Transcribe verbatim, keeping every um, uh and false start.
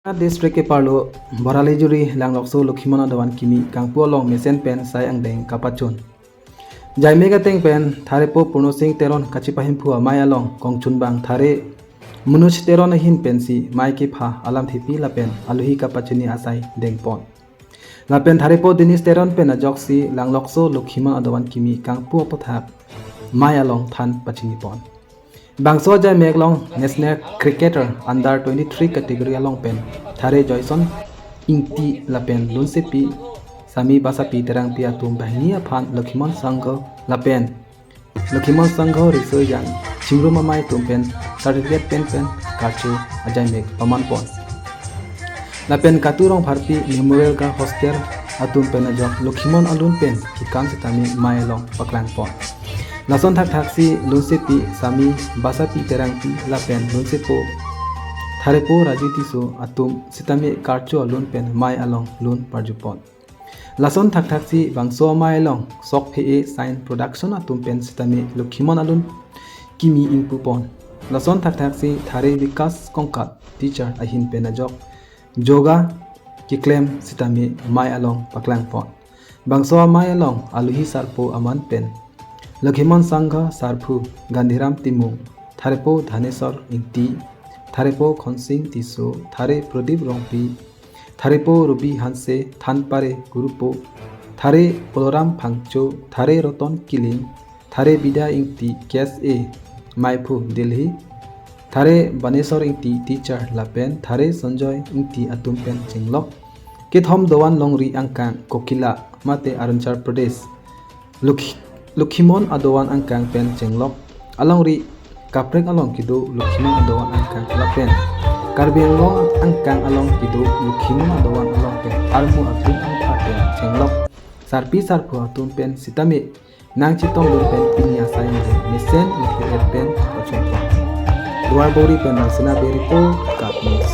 District keparlo Boralijuri Langlokso Lokhimon adovan kimi kangpu along mesen pen sai angdeng kapachun. Jaimek ateng pen Tharepo Purno Sing Teron kachipahemphu amei along kongchunbang Thare Manoj Teron ahin pensi mei kepha alam thepi lapen aluhi kapachini asai dengpon. Lapen Tharepo Dinesh Teron pen ajoksi Langlokso Lokhimon adovan kimi kangpu aputhak mei along than pachinipon. Bangso ajaimek along National Cricketer Under twenty-three category along pen Thare Joyson Ingti lapen lunsepi Sami Basapi Terangpi atum banghini aphan Lokhimon Sangho lapen Lokhimon Sangho riso ejang chingrum amei atum pen certificate pen pen karcho ajaimek pamanpon. Lapen Katu Rongpharpi Memorial Girls Hostel atum pen ajok Lokhimon alun pen kekam sitame mei along paklangpon. Lason thakthaksi lunsepi Sami Basapi Terangpi lapen lunsepo Tharepo Raju Tisso atum sitame karcho alun pen mei along lun parjupon. Lason thakthaksi bangso amei along Sok Phe-e Sign Production atum pen sitame Lokhimon alun kimi ingpupon. Lason thakthaksi Thare Vikas Kongkat teacher ahin pen ajok yoga keklem sitame mei along paklangpon. Bangso amei along aluhi sarpo aman pen Lokhimon Sangho sarpo Gandhiram Timung, Tharepo Dhaneswar Ingti, Tharepo Khonsing Tisso, Thare Pradip Rongpi, Tharepo Ruby Hanse, Thanpare Gurupo, Thare Balaram Phangcho, Thare Roton Killing, Thare Bida Ingti, K S A Maiphu Delhi, Thare Baneswar Ingti teacher lapen Thare Sanjoy Ingti atum pen chenglok kethom dovan longri angkang Kokila mate Arunachal Pradesh Lokhi- Lokhimon adovan angkang pen chenglok alongri kaprek along kedo Lokhimon adovan angkang lapen Karbi Anglong angkang along kedo Lokhimon adovan along pen armu atum angpha pen chenglok sarpi sarpo atum pen sitame nangchetongdun pen pini asai angdeng mesen ingphe-et pen pachunpon. Duarbagori pen Rangsina Bey report, Kat News.